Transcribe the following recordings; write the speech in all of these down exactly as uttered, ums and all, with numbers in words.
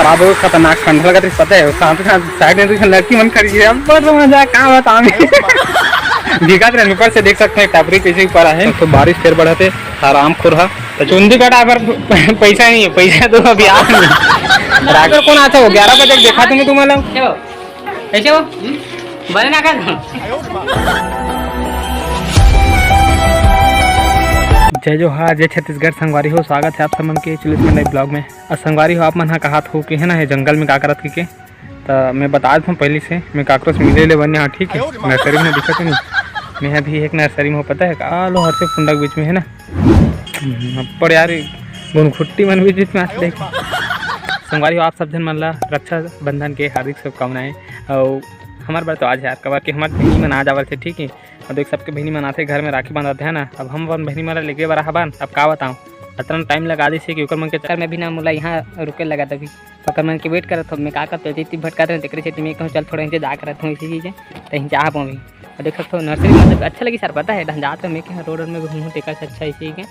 अब वो खतरनाक ठंड लगत रहिस, पता है, साथ साथ साइड में दू झन लड़की मन खड़ी है। अब बड़ मजा, का बताऊं मैं। भीगत रहन ऊपर से, देख सकते हैं, टपरी कैसे ऊपर आहे। तो बारिश फेर बढ़त हे, आराम खोर हा। तो चुंदी कटा बर पैसा नहीं है, पैसा दो अभी आ नहीं। रात में कौन आता हो? ग्यारह बजे देखा तुम्हें, तुम्हारा। कैसे हो? बने ना कर। जय जोहार, जय छत्तीसगढ़। संगवारी हो, स्वागत है आप समन के चुलित मंडई ब्लॉग में। अउ संगवारी हो, आप मन हा कहात हो कि है ना, ये जंगल में का करत के, के? त मैं बता देथव पहली से, मैं काकरो से मिले ले बने हा, ठीक है? नर्सरी में दिखत है नहीं, मैं अभी एक नर्सरी में हो, पता है का? लो, हर से फुंडा के बीच में है ना, अब्बड़ यार, गुनखुट्टी मन बीच बीच में आते देख। संगवारी हो, आप सब झन मन ला रक्षाबंधन के हार्दिक शुभकामनाएं। अउ हमार बर तो आज यार, कबर के हमार बहिनी मन आ जावत हे, ठीक है? अउ देख, सबके बहिनी मन आथे घर में, राखी बांधत हे ना। अब हम अपन बहिनी मन ला लेके बर आहा बान, अब का बताऊं, अतना टाइम लगा दिस हे कि ओकर मन के चक्कर में भी ना मोला यहाँ रुके लगा तभी। ओकर मन के वेट करत हो, मैं का करत हो, इतनी भटकात रहे, तेकरे सेती मैं कहूँ, चल थोड़ा इनसे जा करत हूँ, इसी चीज है, तो इनसे आ पाऊँ। और देख सकते हो, नर्सरी मतलब अच्छा लगी सर, पता है, ढंजात में क्या रोड में भी घूमूँ, तेकर से अच्छा इसी के।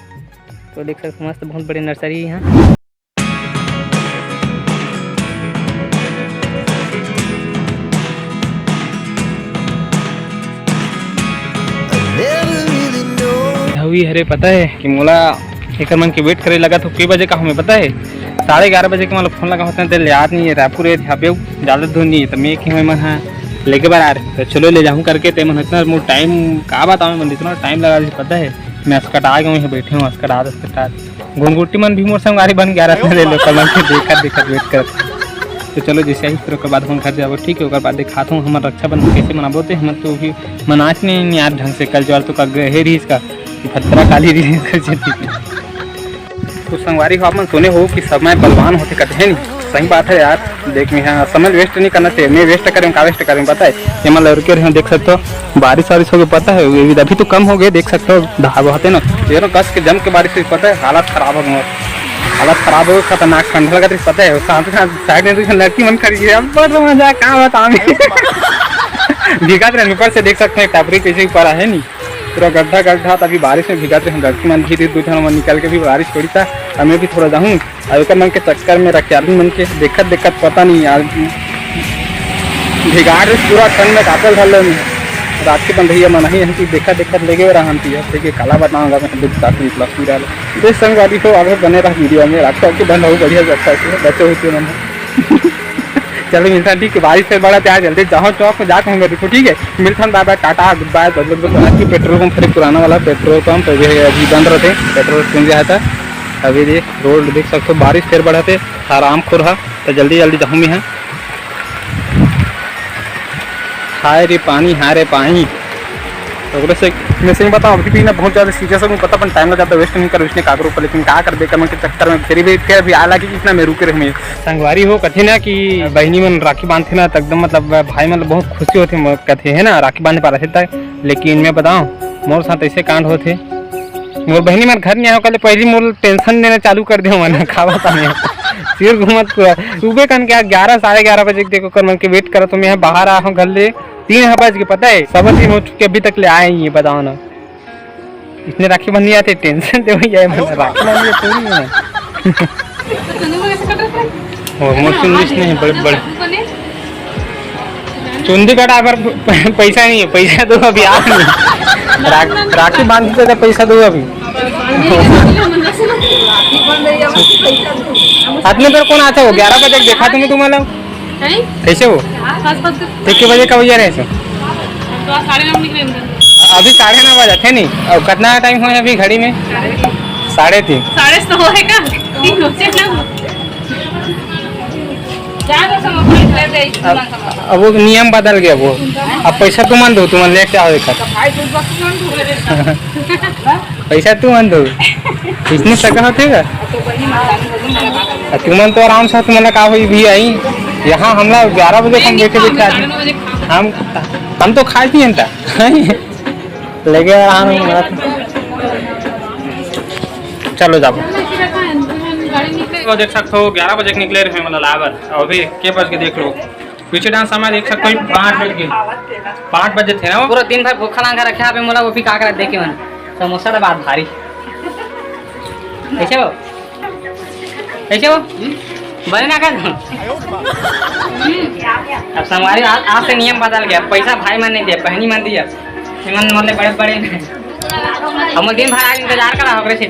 तो देख सकते हो, मस्त बहुत बड़े नर्सरी है। हवी हरे, पता है कि मोला एकर मन के वेट करे लगा तो के बजे का हमें पता है, साढ़े ग्यारह बजे के मोला फोन लगा होता है, तेल याद नहीं है, रायपुर है, यहाँ पे ज्यादा दूर नहीं है, तो मैं कि हमें मन हाँ लेके बार आ रहे, तो चलो ले जाऊँ करके, ते मन इतना मोर टाइम का बताऊँ, मन इतना टाइम लगा दिस, पता है, मैं अस्कटा गया हूँ, बैठे हूँ अस्कटा अस्कटा। घुनघुटी मन भी मोर संगवारी बन गया रहते रे, लोकल मन के देखत देखत वेट करत। तो चलो, जैसे ही फिर ओकर बाद हम घर जाबो, ठीक है, ओकर बाद दिखात हूँ हमर रक्षाबंधन कैसे मनाबो। ते हमर तो भी मनाच नहीं यार ढंग से, कल ज्वार तो का गए रहीस का, भद्रा काली रहीस का। तो संगवारी हो, आप मन सुने हो कि समय बलवान होथे, कथे नहीं? सही बात है यार। देख, मैं हाँ, समय वेस्ट नहीं करना चाहिए। मैं वेस्ट करें, का वेस्ट करें, पता है? ये मतलब रुके रहे, देख सकते हो, बारिश वारिश हो गई, पता है, ये अभी तो कम हो गए, देख सकते हो, धार बहते ना, ये ना कस के जम के बारिश हुई, पता है, हालत खराब हो गई, हालत खराब हो गई, खतरनाक ठंड लगत रही, पता है, साथ साथ साइड में दू झन लड़की मन खड़ी है, अब बड़ मजा, का बताऊं मैं। भीगत रहे, ऊपर से देख सकते हैं, टपरी कैसे ऊपर आहे नहीं, पूरा गड्ढा गड्ढा, तभी बारिश में भीगत रहे, लड़की मन भी दू झन मन निकल के भी बारिश छोड़ी था, हमें भी थोड़ा जाऊँ। अब एकर मन के चक्कर में रखियाली मन के देखत देखत पता नहीं यार, भिगाड़ पूरा ठंड में कातल धर लेनी। राखी बंधैया मन ही हमकी देखत देखत लेगे रहा हमकी, अब देखिए काला बताऊंगा मैं, दुख साथ निकला पूरा। देश संगवारी हो, आगे बने रहा वीडियो में, राखी आपके बंध हो बढ़िया से, अच्छा से बचे हुए मन। चलो मिलता है, ठीक है, बारिश से बड़ा प्यार, जल्दी जाओ चौक में जाके हमें रुको, ठीक है, मिलता है, बाय बाय, टाटा, गुड बाय, बदल बदल। आज की पेट्रोल पंप फिर पुराना वाला पेट्रोल पंप अभी, अभी बंद रहते, पेट्रोल सुन गया था। अभी देख, रोड देख सकते हो, बारिश फेर बढ़त हे, आराम खोर हा, तो जल्दी जल्दी जाहूँ मैं हा। हाय रे पानी, हाय रे पानी। तो ओकरे से मैं सही बताऊँ, अभी भी ना बहुत ज़्यादा सीरियस हूँ, पता अपन टाइम लग जाता, वेस्ट नहीं करो इसने काकरो पर, लेकिन का कर दे, कमर के चक्कर में फिर भी फिर अभी आला कि कितना मैं रुके रहे। संगवारी हो, कथे ना कि बहिनी मन राखी बांधथे ना, तो एकदम मतलब भाई मन ल बहुत खुशी होथे, म-, कथे है ना, राखी बांधे पारथे तक। लेकिन मैं बताऊँ, मोर साथ ऐसे कांड होथे, मोर बहिनी मन घर नहीं आओ, कल पहली मोर टेंशन देना चालू कर दे, मन खावा पानी सिर घूमत पूरा। सुबह कन के ग्यारह, साढ़े ग्यारह बजे के देखो, कर मन के वेट करत हो, मैं बाहर आया हूँ घर ले, तीन बज के, पता है, सब दिन हो चुके, अभी तक ले आए ही है, बताओ ना। इसने राखी बंधी आते, टेंशन दे भैया, मन राखी बंधी है, पूरी है। और मोर चुंदी नहीं है, बड़े बड़े। चुंदी कटा पर पैसा नहीं है, पैसा दो अभी, आ नहीं। राख-, राखी बांधते तो पैसा दो अभी। आदमी पर कौन आता हो? ग्यारह बजे देखा तुम्हें, तुम्हारा। हैं? कैसे हो? हाँ, बस, बस, बस। तो कितने बजे का भैया रहे सो? हम तो आज साढ़े नौ निकले हैं। अभी साढ़े नौ बजे थे नहीं। और कितना टाइम हुआ है अभी घड़ी में? साढ़े तीन। साढ़े तीन। साढ़े सौ है का? तीन हो गए ना। जा तो सब अपने घर गए, अब, अब वो नियम बदल गया वो। अब पैसा तुमन दो, तुमन लेके आओ एक। तो भाई, दूध बक्स में हम ढूंढ रहे थे। पैसा तुमन दो, इसने सगा होथे का? अ, तुमन तो आराम से, तुमन का होई भी आई। यहाँ हमला ग्यारह बजे हम बैठे बैठे आज। हम, हम तो खाए पिए था। लेके आराम से। चलो जाओ। वो देख सकते हो, ग्यारह बजे के निकले रहे, मतलब, लावर। और अभी के बज के देख लो। पीछे डांस समय देख सकते हो, पाँच बज के, पाँच बजे थे ना वो। पूरा दिन भर भूखा लांघा रखे यहाँ पे, मोला वो भी का करा देखे मन। समोसा तो बात भारी। कैसे हो? कैसे हो? बने ना कर। अब संगवारी, आज, आज से नियम बदल गया, पैसा भाई मन नहीं दिया, बहनी मन दिया। इमन मोले बड़े बड़े। हम दिन भर आज इंतजार करा ओकरे से।